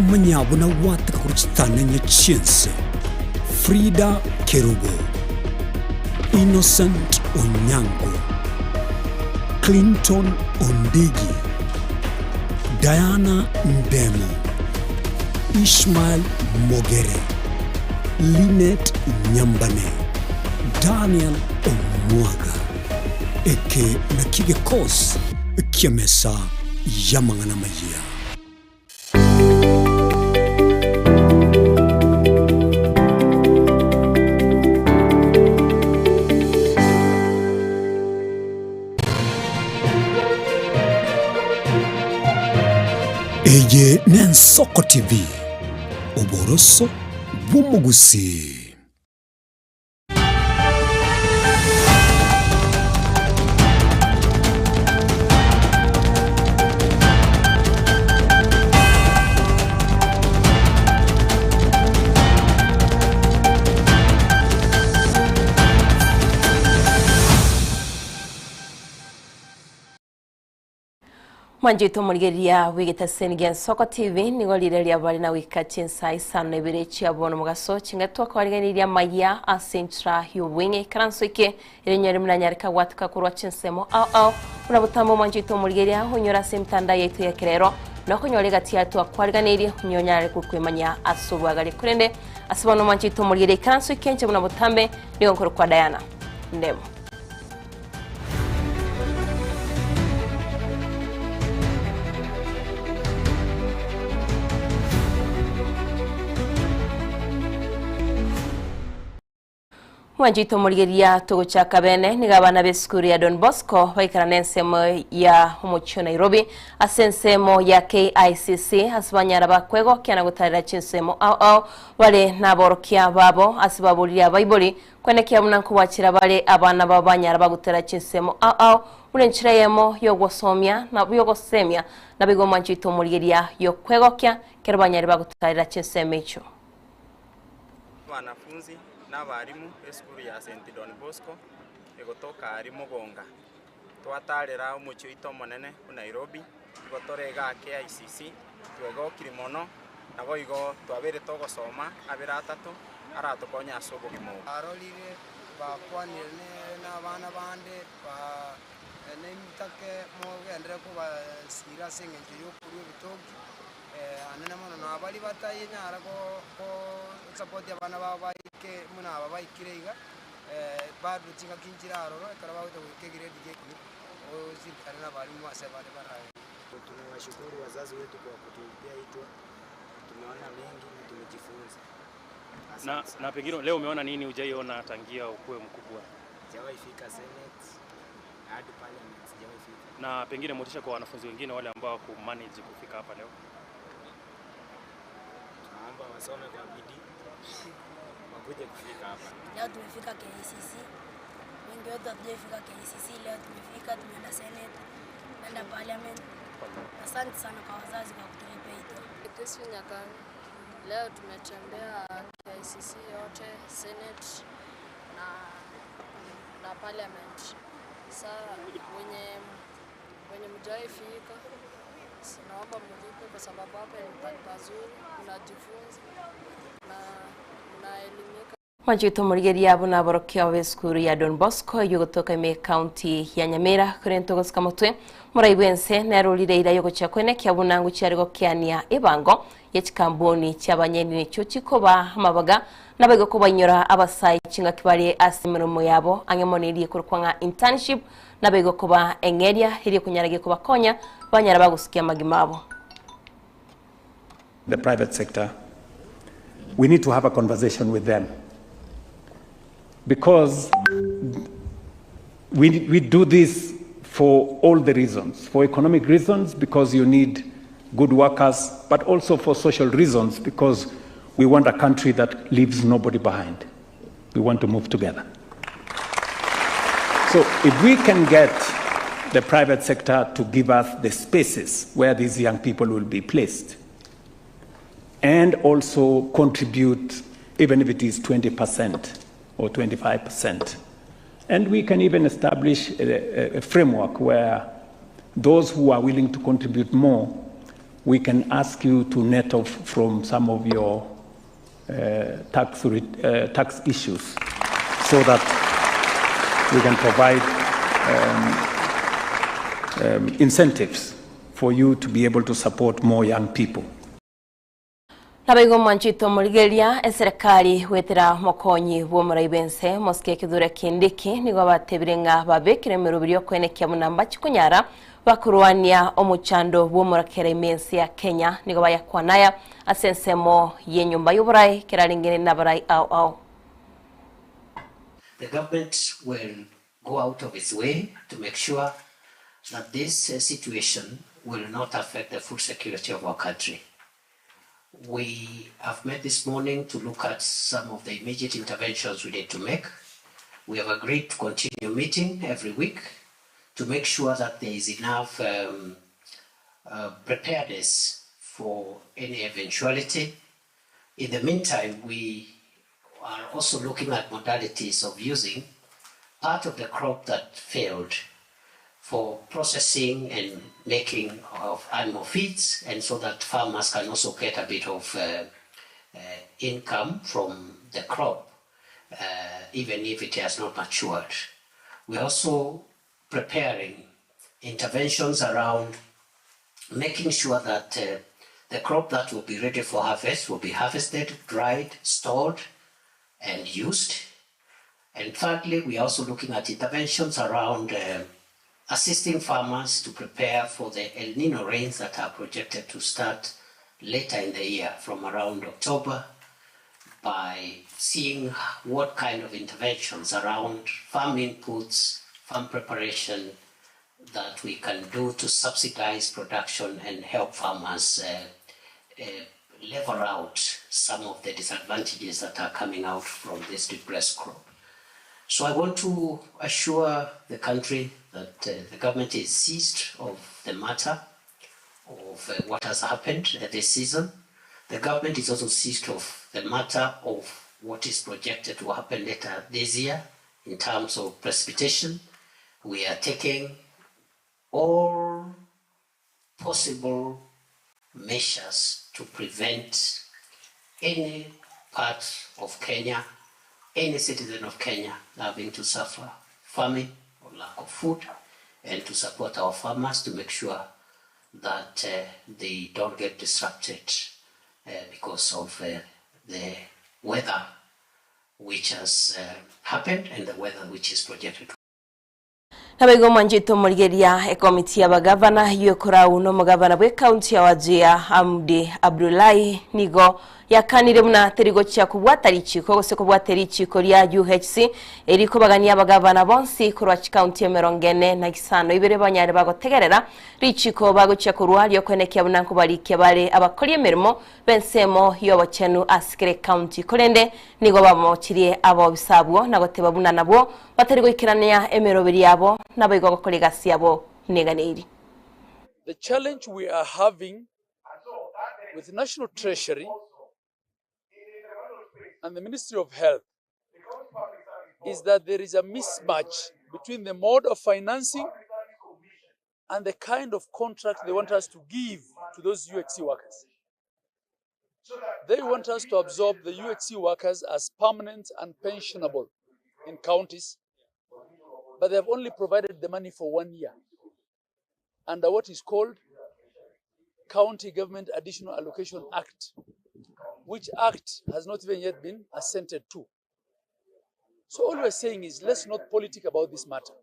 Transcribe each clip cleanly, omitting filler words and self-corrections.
Komanya buna gwateka korwa chitanenye chi'ense, Frida Kerubo, Innocent Onyango, Clinton Ondigi, Diana Ndemo, Ishmael Mogere, Linet Nyambane, Daniel Omwaga. Eke nakio gekosi ki'emesa y'amang'ana amayia. Eye n'Ensoko TV, oboroso bw'omogusii. Mwanchete omorigereria bw'egetaseni gia Nsoko TV nigo rire riabare na goika chinsa isano na ibere chia bono mogaso chinga twakorigereirie amaya ase enchera y'obweng'e ikaranso eke ere nyare buna nyareka gwatuka korwa chinsemo ao ao buna botambe omwanchete omorigereria onyore ase emitandao yaito ya kerero na okonyora egati ya twakwariganeirie onyonyare gokwemanya ase obwagare korende ase bono omwanchete omorigereria ikaranso eke enche buna botambe nigo nkorokwa Diana Ndemo. Mwanchete omorigereria togochaka bene nigo abana b'esukuru ya Don Bosco baikarana ensemo ya omochie o Nairobi ase ensemo ya KICC ase banyara bakwegokia na gotarera chinsemo ao ao bare naborokia babo ase baboririe abaibori Kwenekia buna nkobwachera bare abana babo banyara bagotera chinsemo ao ao, buna enchera eyemo y'ogosomia na y'ogosemia, naboigo omwancho oito omorigeria y'okwegokia, ekero banyare bagotarera chinsemo echio. Abanafunzi na abalimu b'esukuru ya St. Don Bosco egotoka aria Mogonga. Twatarera omochie oito omonene o Nairobi, igo tore igaa KICC, twegokire mono, naboigo twabeire togosoma abere atato aratokonye ase obogima obo. Barorire, bakwanire nabana bande, nemitake mogenderere kobasiira ase engencho y'okorua ebitoki, anene mono na baria batayenyara gosapoti abana babo baike buna aba baikire iga. Bado chingaki nchire aroro ekero bagocha goika egrade gia ikomi, osirikare na abalimu ase bare barae. Tunawashukuru wazazi wetu kwa kutulipia hii tour. Tumeona mengi na tumejifunza. Na, Asante sana. na pengine leo umeona nini hujaiona tangia ukuwe mkubwa? Sijawahi fika Senate hadi Parliament sijawahi fika. Na pengine motisha kwa wanafunzi wengine wale ambao hawakumanage kufika hapa leo. Tunaomba wasome kwa bidii wakuje kufika hapa. Leo tumefika KICC, wengi wetu hatujafika KICC. Leo tumefika, tumeenda Senate, tumeenda Parliament. Asante sana kwa wazazi kwa kutulipia hii tour. Crispin Nyakang. Leo tumetembea KICC yote, Senate na, na Parliament. Sa wenye wenye mjai fika, naomba mlipe kwa sababu hapa ni pahali pazuri, mnajifunza na mnaelimika. Mwanchete omorigereria buna aborokia b'esukuru ya Don Bosco eyio gotoka ime ekaunti ya Nyamira korende togosika motwe morai bwense nerorire eira yogochia koenekia buna ngochia are gokeania ebango ye chikambuni chi'abanyeni echio chikoba amabaga nabaigo kobainyora abasae chingaki bare ase emeremo yabo ang'e mono eria ekorokwa ng'a internship Naboigo koba eng'eria eria ekonyara gekobakonya banyara bagosukia amagima abo. The private sector, we need to have a conversation with them because we, we do this for all the reasons for economic reasons, because you need good workers, but also for social reasons, because we want a country that leaves nobody behind. We want to move together. So if we can get the private sector to give us the spaces where these young people will be placed and also contribute, even if it is 20% or 25%. And we can even establish a, a framework where those who are willing to contribute more we can ask you to net off from some of your tax, tax issues so that we can provide incentives for you to be able to support more young people. Naboigo omwanchete omorigereria eserekari goetera omokonyi bw'omorai bw'ense Mosike Kithure Kindiki nigo abatebire ng'a babekire emeroberi y'okoenekia buna mbachi konyara bakorwania omochando bw'omorakera ime ense ya Kenya nigo bayakwana aya ase ensemo y'enyomba y'oborai kerarengene nabarai ao ao. The government will go out of its way to make sure that this situation will not affect the food security of our country. We have met this morning to look at some of the immediate interventions we need to make. We have agreed to continue meeting every week to make sure that there is enough preparedness for any eventuality. In the meantime, we are also looking at modalities of using part of the crop that failed for processing and making of animal feeds, and so that farmers can also get a bit of income from the crop, even if it has not matured. We're also preparing interventions around making sure that the crop that will be ready for harvest will be harvested, dried, stored, and used. And thirdly, we are also looking at interventions around assisting farmers to prepare for the El Nino rains that are projected to start later in the year from around October by seeing what kind of interventions around farm inputs, farm preparation that we can do to subsidize production and help farmers level out some of the disadvantages that are coming out from this depressed crop. So I want to assure the country that the government is seized of the matter of what has happened this season. The government is also seized of the matter of what is projected to happen later this year in terms of precipitation. We are taking all possible measures to prevent any part of Kenya, any citizen of Kenya having to suffer famine or lack of food, and to support our farmers to make sure that they don't get disrupted because of the weather which has happened and the weather which is projected. Naboigo omwanchete omorigeria ekomiti y'abagavana y'ekorau na omogavana bw'ekaunti ya Wajir Hamdi Abdullahi nigo yakanire buna teri gochia kobwata richiko gose kobwata richiko ria UHC erikobagania abagavana bonsi korwa chikaunti emerongo ene na isano ibere banyare bagotegerera richiko bagochia korwa riokoenekia buna nkobarikia bare abakori emeremo b'ensemo y'obochenu ase kera ekaunti korende nigo bamochirie abobisa abwo na goteba buna nabwo batari goikerania emeroberi yabo naboigo gokora egasi yabo neganeiri. The challenge we are having with National Treasury and the Ministry of Health is that there is a mismatch between the mode of financing and the kind of contract they want us to give to those UHC workers. They want us to absorb the UHC workers as permanent and pensionable in counties, but they have only provided the money for 1 year under what is called County Government Additional Allocation Act, which act has not even yet been assented to. So all we're saying is let's not politic about this matter.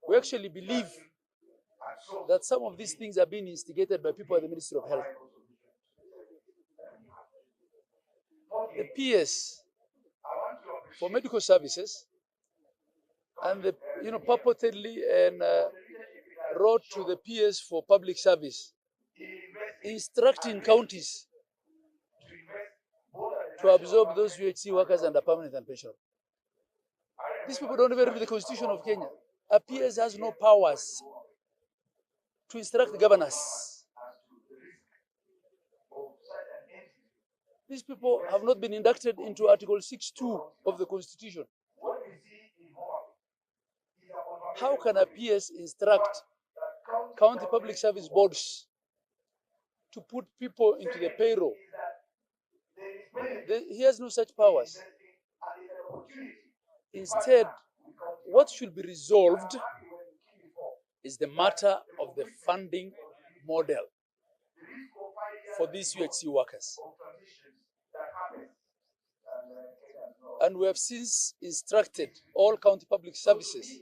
We actually believe that some of these things are being instigated by people at the Ministry of Health. The PS for medical services and the, you know, purportedly and wrote to the PS for public service, instructing counties to absorb those UHC workers under permanent and pension. These people don't even read the Constitution of Kenya. A PS has no powers to instruct governors. These people have not been inducted into Article 6.2 of the Constitution. How can a PS instruct county public service boards to put people into the payroll. The, he has no such powers. Instead, what should be resolved is the matter of the funding model for these UHC workers. And we have since instructed all county public services,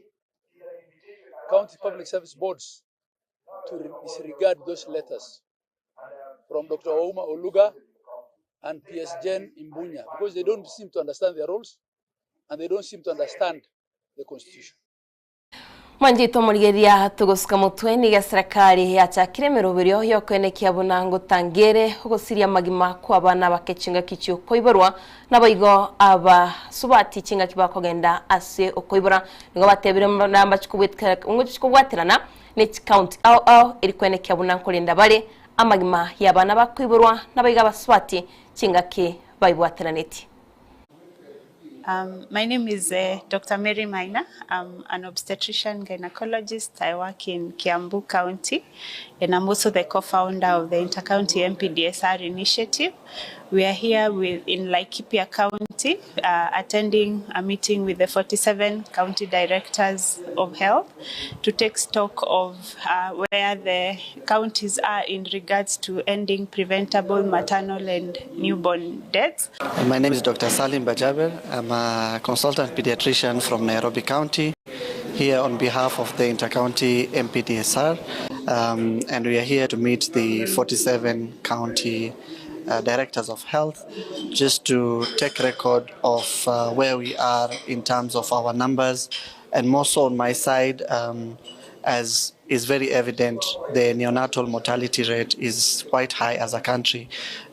county public service boards, to disregard those letters from Dr. Ouma Oluga and PS Jen Imbunya because they don't seem to understand their roles and they don't seem to understand the constitution. Mwanchete omorigereria togosuka motwe nigo eserekari yachakire emeroberio y'okoenekia buna ngotangere ogosiria amagima kw'abana abake chingaki chi'okoiborwa naboigo abasubati chingaki bakogenda ase okoibora nigo batebire buna mbachikobwaterana ne chikaunti ao ao eri koenekia buna nkorenda bare amagima y'abana bakoiborwa naboigo abasubati chingaki baibwateranetie. Um, my name is uh, Dr. Mary Maina. I'm an obstetrician gynecologist. I work in Kiambu County, and I'm also the co-founder of the Intercounty MPDSR initiative. We are here with, in Laikipia County, uh, attending a meeting with the 47 county directors of health to take stock of uh, where the counties are in regards to ending preventable maternal and newborn deaths. My name is Dr. Salim Bajaber. I'm a consultant pediatrician from Nairobi County, here on behalf of the Intercounty MPDSR. Um, and we are here to meet the 47 county uh, directors of health just to take record of uh, where we are in terms of our numbers and more so on my side um, as is very evident the neonatal mortality rate is quite high as a country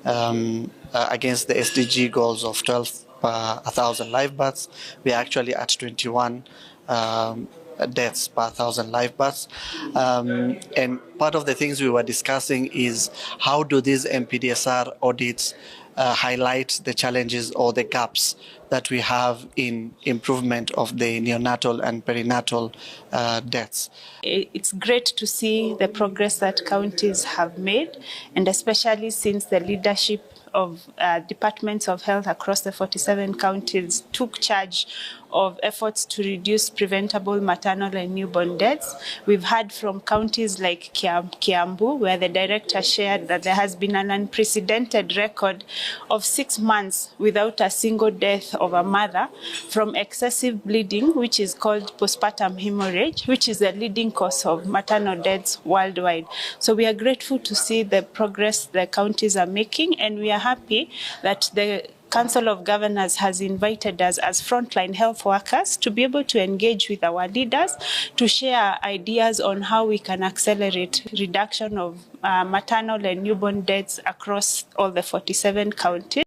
um, uh, against the SDG goals of 12 per 1,000 live births. We are actually at 21 um, deaths per 1,000 live births. Um, and part of the things we were discussing is how do these MPDSR audits uh, highlight the challenges or the gaps that we have in improvement of the neonatal and perinatal uh, deaths. It's great to see the progress that counties have made, and especially since the leadership of uh, departments of health across the 47 counties took charge of efforts to reduce preventable maternal and newborn deaths. We've heard from counties like Kiambu, where the director shared that there has been an unprecedented record of six months without a single death of a mother from excessive bleeding, which is called postpartum hemorrhage, which is the leading cause of maternal deaths worldwide. So we are grateful to see the progress the counties are making, and we are happy that the Council of Governors has invited us as frontline health workers to be able to engage with our leaders to share ideas on how we can accelerate reduction of uh, maternal and newborn deaths across all the 47 counties.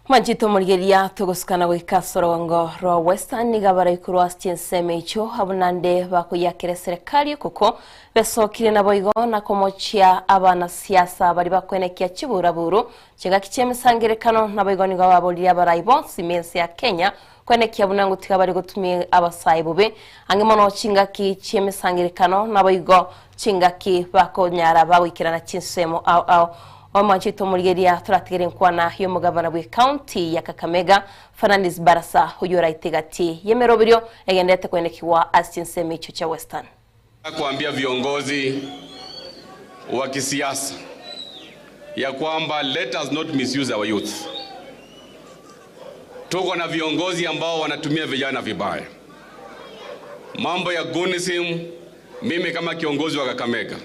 Mwanchete omorigereria togosukana goika ase orogongo rwa Western nigo abarai korwa ase chinsemo echio abwo naende bakoyakera eserekari ekoko besokire naboigo na komochia abanasiasa baria bakoenekia chiburaburu chingaki chi'emesangerekano naboigo nigo baborire abarai bonsi ime ense ya Kenya koenekia buna ngotiga bare gotumia abasae bobe ang'e mono chingaki chi'emesangerekano naboigo chingaki bakonyara bagoikerana chinsemo ao ao. Omwanchete omorigeria toratigere enkwana y'omogabana bwe county ya Kakamega Fernandes Barasa oyio oraite gati y'emeroberio egenderete koenekigwa ase chinsemo echio chia Western. Kuambia viongozi wa kisiasa ya kwamba let us not misuse our youth. Tuko na viongozi ambao wanatumia vijana vibaya. Mambo ya gunism, mimi kama kiongozi wa Kakamega,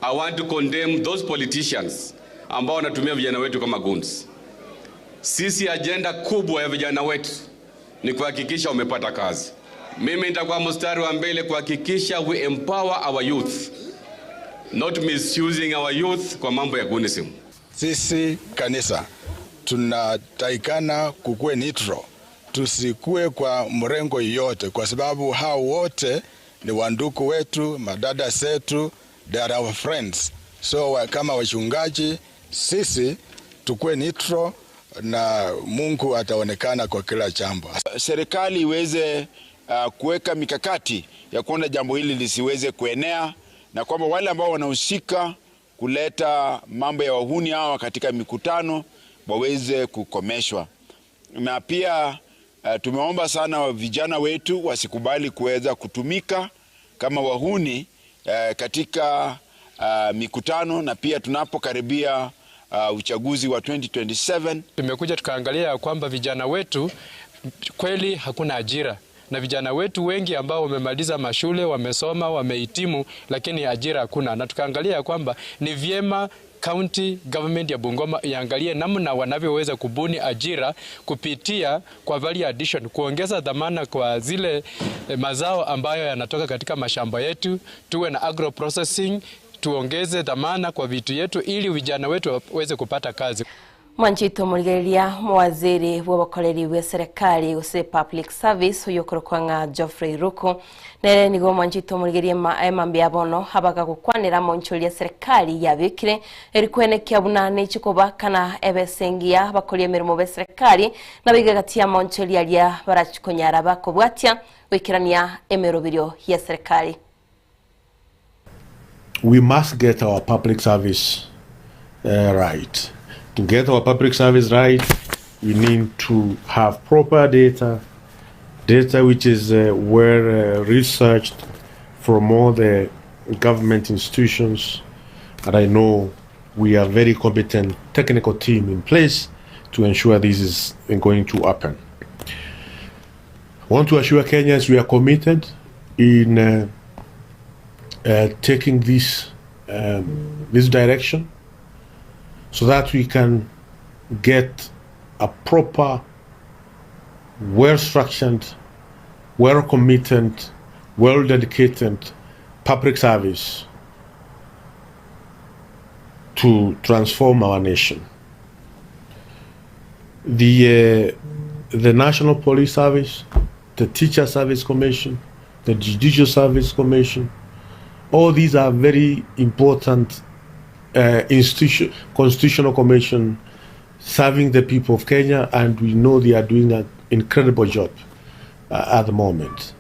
I want to condemn those politicians ambao wanatumia vijana wetu kama goons. Sisi ajenda kubwa ya vijana wetu ni kuhakikisha wamepata kazi. Mimi nitakuwa mstari wa mbele kuhakikisha we empower our youth, not misusing our youth kwa mambo ya gunism. Sisi kanisa tunataikana kukuwe neutral, tusikue kwa mrengo yote, kwa sababu hao wote ni wanduku wetu, madada zetu, they are our friends. So kama wachungaji sisi tukuwe neutral na Mungu ataonekana kwa kila jambo. Serikali iweze uh, kuweka mikakati ya kuona jambo hili lisiweze kuenea na kwamba wale ambao wanahusika kuleta mambo ya wahuni hawa katika mikutano waweze kukomeshwa. Na pia tumeomba sana vijana wetu wasikubali kuweza kutumika kama wahuni katika mikutano na pia tunapokaribia uchaguzi wa 2027. Tumekuja tukaangalia ya kwamba vijana wetu kweli hakuna ajira na vijana wetu wengi ambao wamemaliza mashule, wamesoma, wamehitimu, lakini ajira hakuna, na tukaangalia ya kwamba ni vyema county government ya Bungoma iangalie namna wanavyoweza kubuni ajira kupitia kwa value addition, kuongeza dhamana kwa zile mazao ambayo yanatoka katika mashamba yetu, tuwe na agro processing, tuongeze dhamana kwa vitu yetu ili vijana wetu waweze kupata kazi. Mwanchito murigereria muwaziri bw'obokoreri bwa serikali gose public service oyo okorokwa ng'a Geoffrey Ruku nere nigo mwanchito murigerie emambia bono abaga gokwanera monchoria serikali yabikire erikwenekia buna nechikoba kana ebesengia bakoria emirimo be serikali nabiga gati ya monchoria aria barachikonyara bakobwatia goikerania emerobirio ya serikali. We must get our public service right. To get our public service right, we need to have proper data, data which is well researched from all the government institutions. And I know we have very competent technical team in place to ensure this is going to happen. I want to assure Kenyans we are committed in taking this direction so that we can get a proper, well-structured, well-committed, well-dedicated public service to transform our nation. The National Police Service, the Teacher Service Commission, the Judicial Service Commission, all these are very important constitutional commission serving the people of Kenya, and we know they are doing an incredible job at the moment.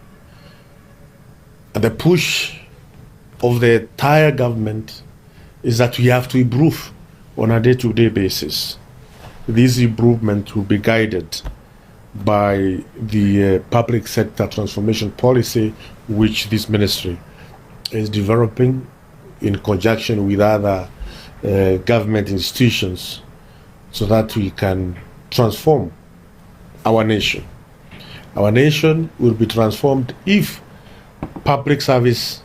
And the push of the entire government is that we have to improve on a day-to-day basis. This improvement will be guided by the public sector transformation policy, which this ministry is developing in conjunction with other government institutions, so that we can transform our nation. Our nation will be transformed if public service,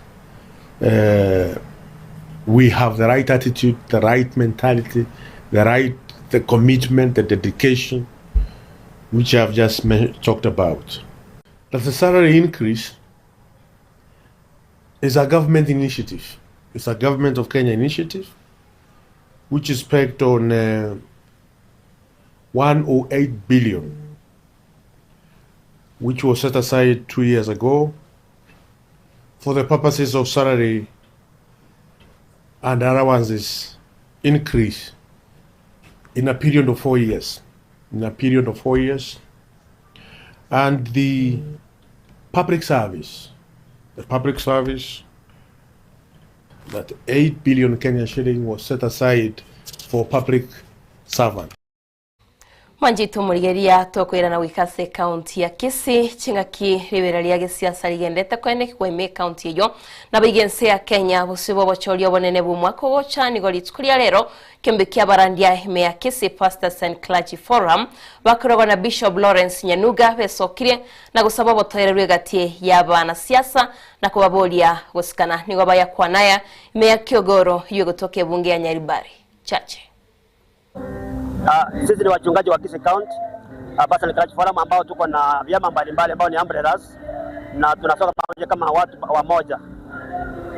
we have the right attitude, the right mentality, the right the commitment, the dedication, which I've just talked about. That the salary increase is a government initiative. It's a government of Kenya initiative, which is pegged on 108 billion, which was set aside 2 years ago for the purposes of salary and allowances increase in a period of 4 years. In a period of 4 years. And the public service, the public service, that 8 billion Kenyan shilling was set aside for public servants. Mwanjitu murigeria tokwirana gwikase kaunti ya Kisii ching'aki ribera ria gisiasa rigendete kwene kwime kaunti eyo na baigense ya Kenya busibo bochoria obonene bw'omwaka ogocha nigo rituko ria rero kembe kia barandia ime ya Kisii Pastors and Clergy Forum bakoragwa na Bishop Lawrence Nyanuga besokirie na gusaba obotoereru egati ya abanasiasa na kubaboria gosikana nigo bayakwanaya ime ya Kiogoro iyo gotoka ebunge ya Nyaribari Chache. Sisi ni wachungaji wa Kisii County, Pastors and Clergy Forum ambao tuko na vyama mbalimbali ambao ni umbrellas na tunatoka pamoja kama watu wamoja.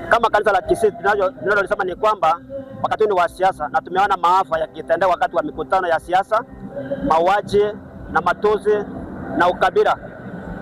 Kama kanisa la Kisii tunalolisema ni kwamba wakati ni wa siasa na tumeona maafa yakitendeka wakati wa mikutano ya siasa, mauaji na matusi na ukabila.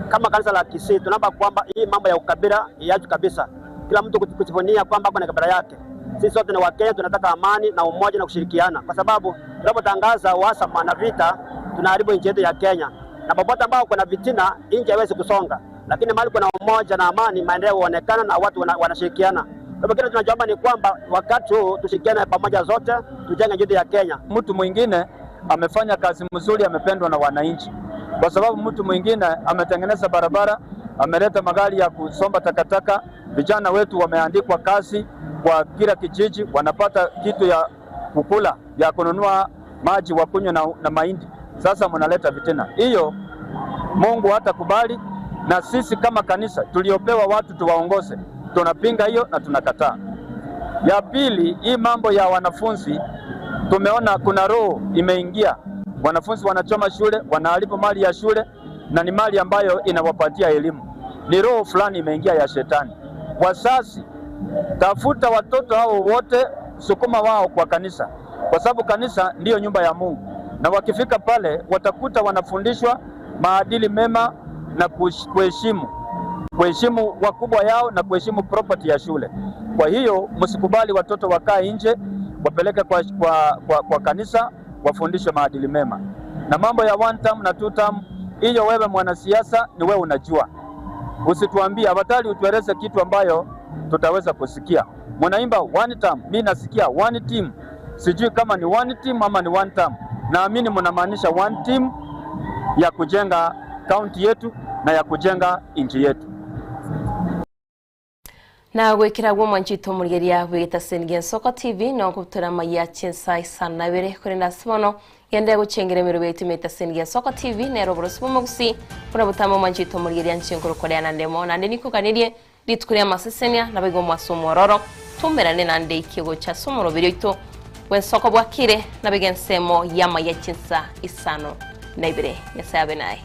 Kama kanisa la Kisii tunaomba kwamba hii mambo ya ukabila iachwe kabisa. Kila mtu kujivunia kwamba kuna kabila yake. Sisi sote ni Wakenya, tunataka amani na umoja na kushirikiana, kwa sababu tunapotangaza uhasama na vita tunaharibu nchi yetu ya Kenya, na popote ambao kuna vitina nchi haiwezi kusonga, lakini mahali kuna umoja na amani maendeleo huonekana na watu wanashirikiana. Kwa hivyo kile tunachoomba ni kwamba wakati huu tushirikiane pamoja zote, tujenge nchi ya Kenya. Mtu mwingine amefanya kazi mzuri, amependwa na wananchi, kwa sababu mtu mwingine ametengeneza barabara, ameleta magari ya kusomba takataka. Vijana wetu wameandikwa kazi kwa kila kijiji, wanapata kitu ya kukula, ya kununua maji wa kunywa na, na mahindi. Sasa mnaleta fitina hiyo, Mungu hatakubali, na sisi kama kanisa tuliopewa watu tuwaongoze, tunapinga hiyo na tunakataa. Ya pili, hii mambo ya wanafunzi tumeona kuna roho imeingia, wanafunzi wanachoma shule, wanaharibu mali ya shule, na ni mali ambayo inawapatia elimu. Ni roho fulani imeingia ya shetani. Wazazi, tafuta watoto hao wote, sukuma wao kwa kanisa, kwa sababu kanisa ndiyo nyumba ya Mungu, na wakifika pale watakuta wanafundishwa maadili mema na kuheshimu kuheshimu wakubwa yao na kuheshimu property ya shule. Kwa hiyo msikubali watoto wakae nje, wapeleke kwa, kwa, kwa, kwa kanisa wafundishwe maadili mema. Na mambo ya one term na two term, hiyo wewe mwanasiasa ni wewe unajua, usituambie afadhali utueleze kitu ambayo tutaweza kusikia. Mnaimba one term, mi nasikia one team, sijui kama ni one team ama ni one term. Naamini mnamaanisha one team ya kujenga kaunti yetu na ya kujenga nchi yetu. Na gwikira gwo mwanchito omorigeria bw'egetaseni gia Nsoko TV no nkobutora amaiya chinsa isano na ibere korende ase bono gende gochengera emerobo yaito ime egetaseni gia Nsoko TV nero oborosi bw'omogusi buna botambe omwanchito omorigeria nche nkorokorea nande mo nande nikoganirie rituko ria amasesenia naboigo omwase omwororo toumerane nande ikie gocha ase omoroberi oito bw'ensoko bwakire naboigo ensemo y'amaiya chinsa isano na ibere Nyasaye abe naye.